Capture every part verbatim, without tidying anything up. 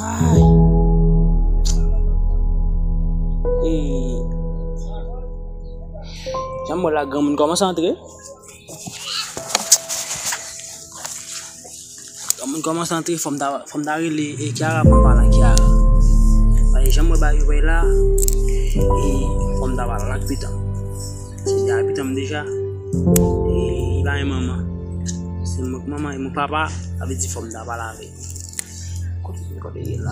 Ay. E, jan m wè la, granmoun kòmanse antre. Granmoun kòmanse antre, fò m ta, fò m ta rele, e, Kiara pou m pale ak Kiara. Paske jan m wè bagay yo la, e, fò m ta pale ak pitit. Si m te ak pitit deja, e, li pa gen manman. Se mwen k manman, e mwen k papa, sa vle di fò m ta pale avè l. Kote, kote ye la?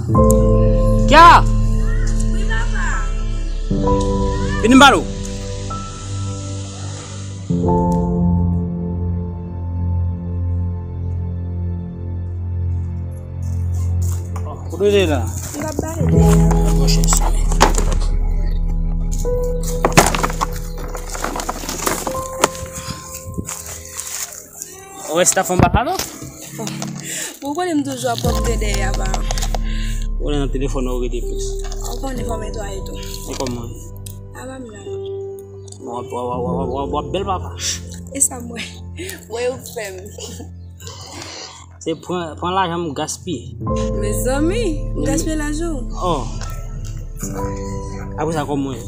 Kiara! Wi, papa. Vini m pale w. Kote w ye la? M t ap pale de... Mwen chèche. Ou wè si ta fè yon bagay non? Bon, ou konnen m toujou ap pòte dèyè a, ba. Ou nan telefòn ou rete plis. Ou konnen kòman netwaye tou. E kòman? A pa m la. W ap, w ap, w ap, w ap, w ap, w ap bèl papa. E sa m wè. Wè ou fè m. Se pran, pran lajan m gaspiye. Mezanmi, m gaspiye lajan w. Oh. Apre sa, kòman w ye?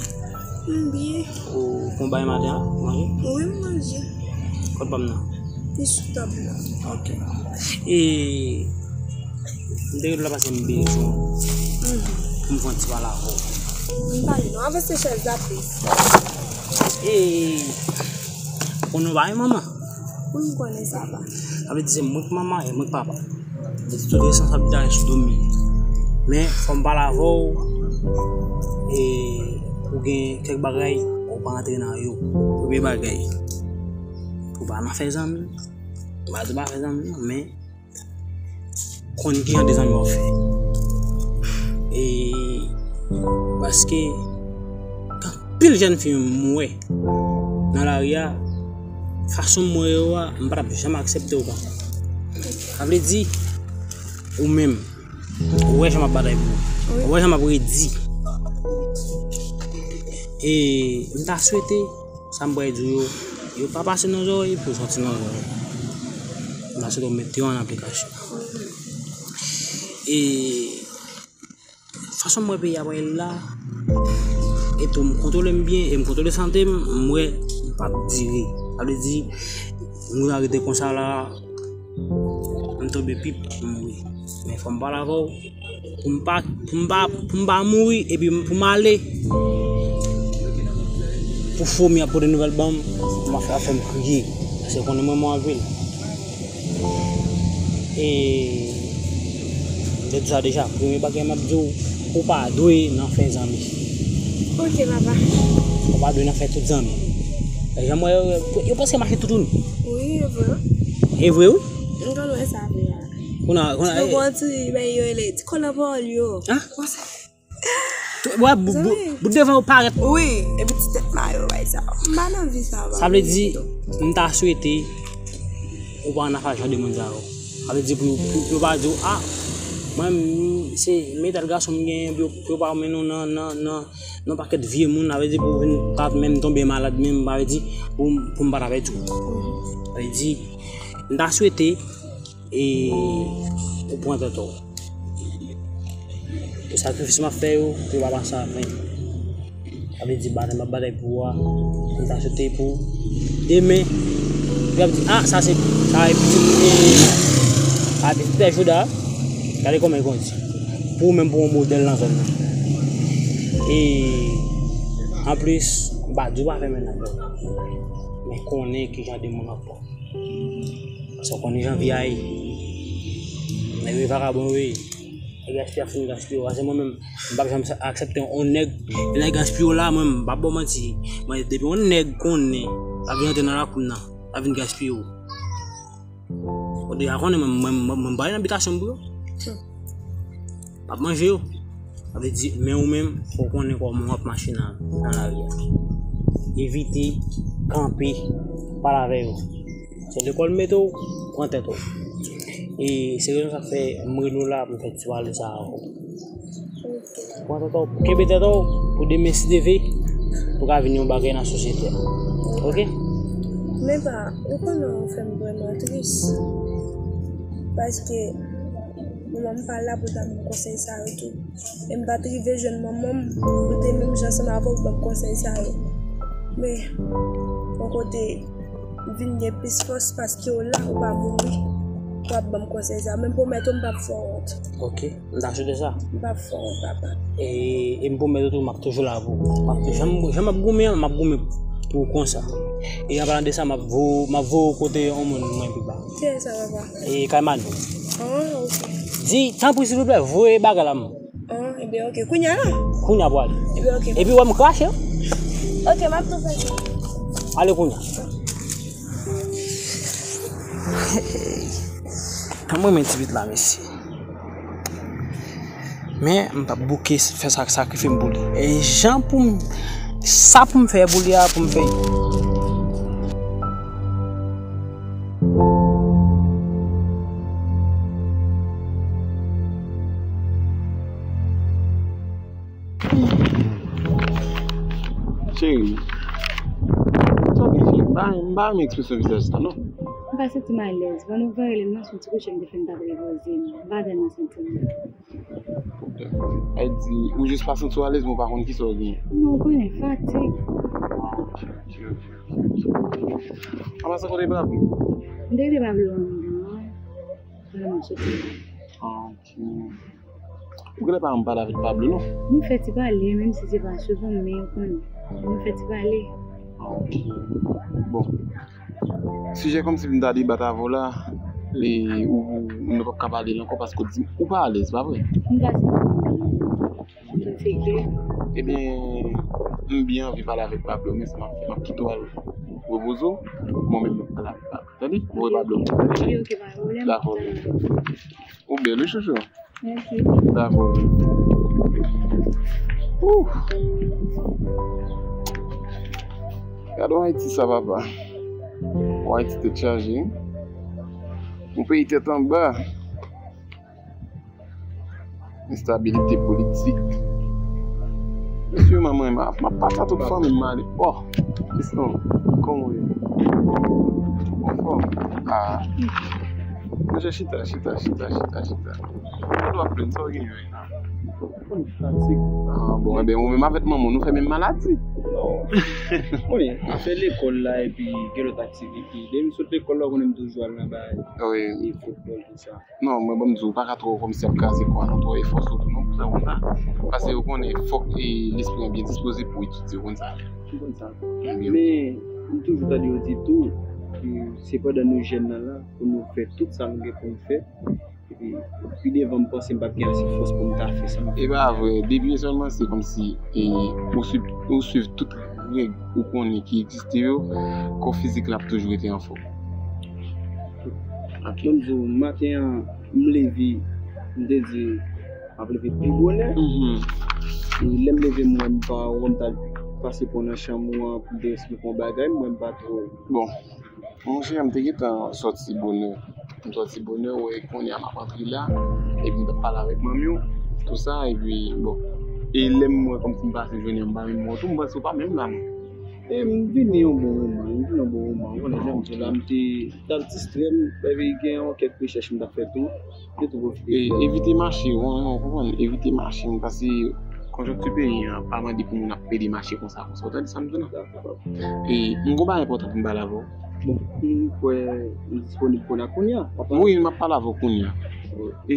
M byen. Ou fè yon bagay maten an? Manje? Wi, m manje. Kot pa m nan? Li sou tab la. Ok. E, m te rele w la paske m bezwen w. Mhm. Pou m fè yon ti pale avè w. M pale non, avanse chèz la, plis. E, konnen w pa gen manman? Wi, m konnen sa, pa. Sa vle di se mwen k manman e mwen k papa. Sa vle di tout responsablite a sou do m li ye. Men, fò m pale avè w, e, ou gen kèk bagay, ou pa antre nan yo. Premye bagay, ou pa nan fè zanmi. M pa di w pa fè zanmi, non, men konn ki jan de zanmi w ap fè. E, paske, gen anpil jèn fi m wè nan lari a, fason m wè yo a, m pa t ap janm aksepte w konsa. Sa vle di, ou menm, ou wè jan m ap batay pou ou. Wi. Ou wè jan m ap redi. E m ta swete, sa m pral di w yo, yo pa pase nan zòrèy pou yo sòti nan zòrèy. M ta swete w mete yo an aplikasyon. E fason m wè peyi a pral la, e tou m kontwole m byen, e m kontwole sante m, m wè m p ap dire. Sa vle di, m rete konsa la, m tonbe pip, m mouri. Men fò m pale avè w, pou m pa, pou m pa, pou m pa mouri, epi m, pou m ale, pou fomi ap pote nouvèl ban m, m ap fè, ap fè m kriye. Paske konnen mwen, mwen anpil. E, m te di sa deja, premye bagay m ap di w, ou pa dwe nan fè zanmi. Ok, papa. Ou pa dwe nan fè tout zanmi. Jan m wè yo, yo, yo prèske mache toutouni. Wi, e vre. E vre, wi. M konn wè sa vre, papa. Kounye a, kounye a, nou konn ti, men yo rele ti kòlòbòl yo. Hein? Tou, wè, bout, bout, bout devan yo parèt. Wi, epi ti tèt mayo, bay sa. M pa nan vi sa, sa vle di, m ta swete ou pa nan afè jan de moun sa yo. Sa vle di pou, pou, pou yo pa di w, ah, mwen, m, se, men tèl gason m genyen, pou yo, pou yo pa mennen w nan, nan, nan, nan pakèt vye moun, sa vle di pou w vin pa menm tonbe malad menm, sa vle di pou, pou m pa t avèti w. Sa vle di, m ta swete e ou pran tèt ou. Pou sakrifis m ap fè yo, pou yo pa pase a ven. Sa vle di batay m ap batay pou ou a, m ta swete pou demen, yo ap di, ah, sa se, sa e pitit, e, sa e pitit Pè Jouda, gade kòman yo kondi. Pou ou menm, pou yon modèl nan zòn nan. E, anplis, m pa di w pa fè mennaj ou. Men konnen ki jan de moun w ap pran. Paske w konnen jan vi a ye. Nèg yo vagabon yo ye. Nèg gaspiye ap fin gaspiye w. Paske mwen menm, m p ap janm sa, aksepte yon nèg, yon nèg gaspiye w la, mwen menm, m p ap ba w manti. Mwen, depi yon nèg konnen l ap vin antre nan lakou m nan, l ap vin gaspiye w. Ou deja konnen mwen, mwen, mwen, mwen pa nan bitasyon m pou yo. M ap manje yo. Sa vle di, men ou menm, fò w konnen kòman w ap mache nan, nan lari a. Evite, kanpe, pale avè yo. Se lekòl mete w, pran tèt ou. E se rezon sa k fè m rele w la pou m fè ti pale sa avè w. Pran tèt ou, kenbe tèt ou, pou demen si Dye vle, pou ka vin yon bagay nan sosyete a. Oke? Men pa, ou konnen w fè m vrèman tris. Paske Manman m pa la pou l ta ban m konsèy sa yo tou. E m pa t rive jwenn manman m pou l te menm jan ansanm avè w pou ban m konsèy sa yo. Men, yon kote, m vin gen plis fòs paske w la, ou pa mouri. W ap ban m konsèy sa yo. Men m pwomèt ou, m p ap fè w wont. Ok, m ta swete sa. M p ap fè w wont, papa. E, e m pwomèt ou tou, m ap toujou la pou ou. M ap, jan, jan m ap goumen an, m ap goumen pou ou konsa. E an palan de sa, m ap vo-, m ap voye w kote yon moun mwen pi ba. Ki lè sa, papa? E kay Mano. Ah, ok. Di, tanpri, silvouplè, voye bagay la, m. Ah, ebyen, ok. Kounye a la? Kounye a pou ale. Ebyen, ok. Epi, wè m krache. Ok, m ap tou fè sa. Ale kounye a. Hey. Mwen renmen ti pitit la, mesye. Men, m p ap bouke fè sa, sakrifye m pou li. E jan pou m, sa pou m fè pou li a, pou m fè. Cheri, sa w gen, cheri? M pa, m pa renmen ekspresyon vizaj sa, non. M pa santi m alèz. Pandan w pa rele m nan, se yon ti kouche m te fè m t ap repoze m. M pa tèlman santi m. Sa vle di, ou jis pa santi w alèz, men w pa konn kisa w gen. Non, ou konnen, fatig. An pasan, kote Pablo? M te kite Pablo anndan an. Vrèman soti. Ah, ok. Ou genlè pa janm pale avèk Pablo, non? Nou fè ti pale, menm si se pa souvan, men ou konnen. Nou fè ti pale. Ah, ok. Bon. Sijè kòmsi m ta debat avè w la, e, ou, ou, nou p ap ka pale l ankò paske w di ou pa alèz, pa vre? M ka santi m feke. Ebyen, m byen anvi pale avèk Pablo, men sa m ap fè, m ap kite w al repoze w, mwen menm m ap pale avèk Pablo. Tande? Voye Pablo. Ok, ok, pa gen pwoblèm. Dakò. Ou bèl, wi, chouchou. Mèsi. Dakò. Ouh. Gade yon Ayiti sa, papa. Yon Ayiti tèt chaje. Yon peyi tèt anba. Enstabilite politik. Mesye, manman, m ap, m ap pase a tout fanmi m ale. Oh, Kriston, kòman w ye? Anfòm? Ah. Monchè, chita, chita, chita, chita, chita. Ou dwe ap plenn, sa w genyen menm? Mwen fatige. Ah, bon, enben, ou menm avèk manman w, nou fè menm maladi. Non. Konnen, afè lekòl la, epi gen lòt aktivite. Depi m sot lekòl la, ou konnen m toujou al nan bagay. Wi. E foutbòl, tout sa. Non, mwen, ban m di w, ou pa ka twò kòmsi ap kraze kò a, non, twò efòse w tou, non, pou sa konsa. Paske ou konnen, fòk, e, lespri an byen dispoze pou etidye, ou konn sa. Ou konn sa. Ebyen. Men, m toujou tande yo di tou, ke se pandan nou jèn nan la, pou nou fè tout sa nou gen pou nou fè. Epi, pi devan, m panse m p ap gen ase fòs pou m ta fè sa m vle. E pa vre, depi sèlman se kòmsi, e, ou swiv, ou swiv tout règ ou konnen ki egziste yo, kò fizik la ap toujou rete anfòm. Ok. Ban m di w, maten an, m leve, m te di, m ap leve pi bonè. Mhm. E lè m leve, m wè m pa, wè m t al pase pran nan chanm ou an, pou m te eksplike yon bagay, m wè m pa twò. Bon. Monchè, m te gentan sòti bonè. M sòti bonè, wè, kounye a m ap antre la. Epi m t ap pale avèk manmi w, tou sa, epi, bon. E lè m wè kòmsi m pase jounen an, m pa menm wè w tou, m panse w pa menm la, mwen. E m vini yon bon moman, m vini yon bon moman. Ou konnen jan m di w la, m te t al distrè m, epi gen yon kèk rechèch m t ap fè tou. Yo tou pwofite. E, evite mache, wi, wi, w konprann? Evite mache, paske konjonkti peyi an pa mande pou moun ap pede mache konsa, konsa. Ou tande sa m di w la? Dakò, papa. E, m gon bagay enpòtan pou m pale avè w. Bon, m kwè m disponib kounye a, kounye a, papa. Wi, m ap pale avè w kounye a. Wi. E,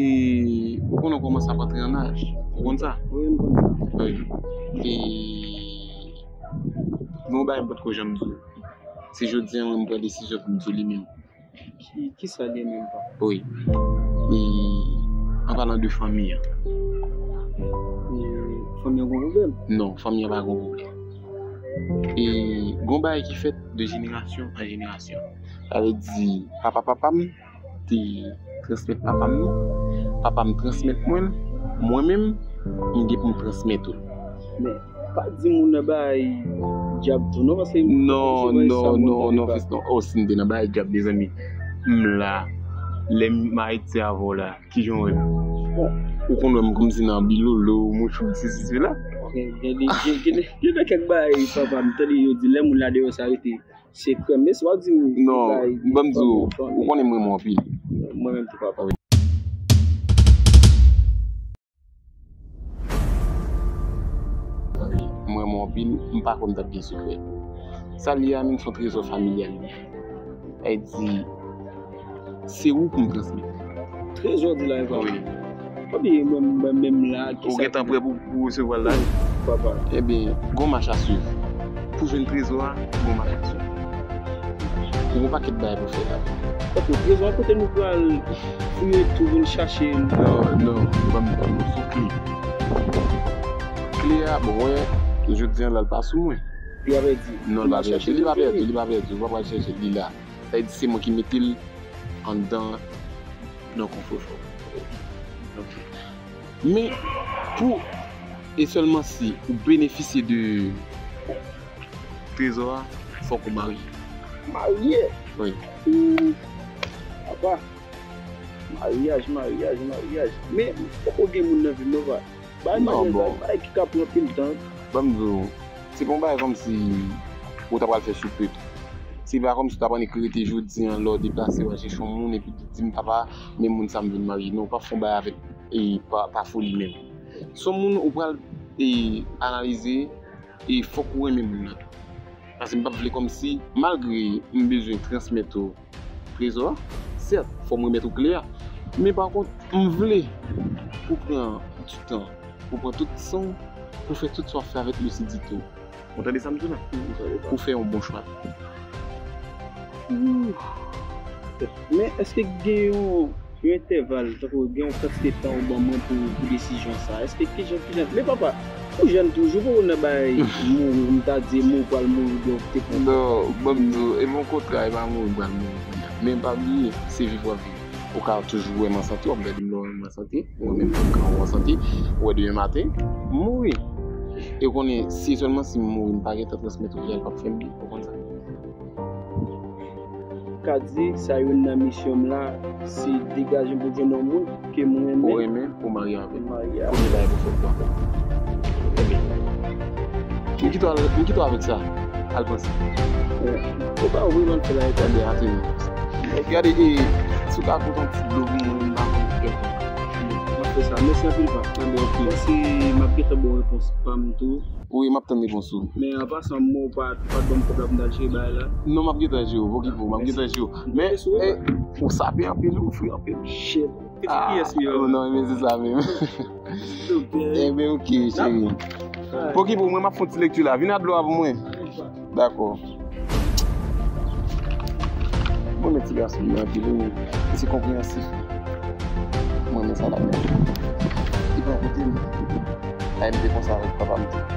ou konnen w kòmanse ap antre an aj. Ou konn sa? Wi, m konn sa. Wi. E, gon bagay m potko janm di w. Se jodi a, mwen, m pran desizyon pou m di w li menm. Ki, kisa l ye menm, pa? Wi. E, an palan de fanmi an. E, fanmi an gon pwoblèm? Non, fanmi an pa gon pwoblèm. E, gon bagay ki fèt de jenerasyon an jenerasyon. Sa vle di, papa papa m te transmèt papa m li, papa m transmèt mwen l, mwen menm, m gen pou m transmèt ou l. Men, pa di moun nan bay dyab tou non, paske... Non, non, non, non, Fiston. Oh, si m te nan bay dyab, mezanmi. M la, lè m Ayiti avè w la, kijan w wè m? Bon, ou konn wè m kòmsi nan bilolo, mouchwa, sesi, sela. Gen, gen, gen, gen, gen, gen kèk bagay, papa m tande yo di, lè moun la deyò, sa rete sekrè, men si w ap di m... Non, ban m di w, ou konnen m renmen w anpil. Mwen menm tou, papa. Wi. Anpil, m pa kwè m t ap gen sekrè. Sa l ye a menm se yon trezò familyal li ye. Sa vle di, se ou pou m transmèt. Trezò di la, wi. Ebyen, mwen, mwen menm la, ki ou sa gentan prè pou, pou resevwa l la? Papa. Ebyen, gon mach a swiv. Pou jwenn trezò a, gon mach a swiv. Ou gon pakèt bagay pou fè la. Ok, trezò a kote nou pral fouye tou vin chache l? Non, non, ban m, ban m sou kle. Kle a, bon, wè, jodi a la, l pa sou mwen. Li pa pèdi. Non, li pa pèdi, li pa pèdi, li pa pèdi, ou pa pral chèche l, li la. Sa vle di se mwen ki mete l anndan nan kofrefò. Ok. Men, pou, e sèlman si ou benefisye de trezò a, fòk ou marye. Marye? Wi. Ooh, papa. Maryaj, maryaj, maryaj. Men, fòk ou gen moun nan vi m, non, pa. Bay maryaj la, bay ki ka pran anpil tan. Ban m di w, se pa yon bagay kòmsi ou ta pral fè sou pè. Se pa kòmsi w ta pral rete jodi a, lè w deplase, w al chèche yon moun, epi di m, "Papa, men moun sa m vin marye." Non, w p ap fè yon bagay avèk, e, pa, pa foli menm. Se yon moun ou pral, e, analize, e fòk ou renmen moun nan. Paske m p ap vle kòmsi, malgre m bezwen transmèt ou trezò a, sèt, fò m remèt ou kle a. Men pa kont, m vle pou pran di tan, pou pran tout san w, pou fè tout sa w ap fè avèk lisidite w. Ou tande sa m di w la? Pou fè yon bon chwa. Men èske gen yon, yon entèval, tankou gen yon kantite tan ou ban mwen pou, pou desizyon sa? Èske ki jan, ki jan? Men papa, ou jèn toujou, pou ou nan bay mouri, m ta di mouri, pral mouri, oubyen ou te konn. Non, ban m di w, e bon kontra, e pa mouri, pral mouri kounye a. Men pa bliye, se viv w ap viv. Ou ka toujou wè m an sante, w ap gade m lè w wè m an sante, ou wè menm jan m ka wè w an sante, ou wè demen maten, m mouri. E ou konnen, si sèlman si m mouri, m pa gentan transmèt ou, l p ap fè m byen, ou konn sa. Ka di, sa youn nan misyon m la, se degaje m pou jwenn yon moun ke m renmen. Ou renmen, pou marye avè l. Marye avè l. Premye bagay pou fè pou fè. Ebyen, m kite w al, m kite w avèk sa. Al panse. Ou pa ouvri m al fè la eta. Ebyen, atè nou. Gade, e, si w ka pote yon ti dlo pou mwen, m pa konn kèk. M ap fè sa. Mèsi anpil, pa. Ebyen, ok. Mwen se, m ap gentan ba w repons pa m tou. Wi, m ap tann repons ou. Men an pasan, mwen ou pa, pa t ban m kòb la pou m t al jere bagay la. Non, m ap gentan jere w, okipe w, m ap gentan jere w. Men, e, ou sape anpil, ou fri anpil. Shit. Kiyès li yo? Non, men se sa menm. Ebyen, ok, cheri. Okipe w, mwen m ap fè yon ti lekti la. Vin ak dlo a pou mwen. Dakò. Mwen, men ti gason yo anpil, wi. Li se konpreyansif. Mwen, men sa la. Li pran kote m. Ay, m te konsa avèk papa m tou.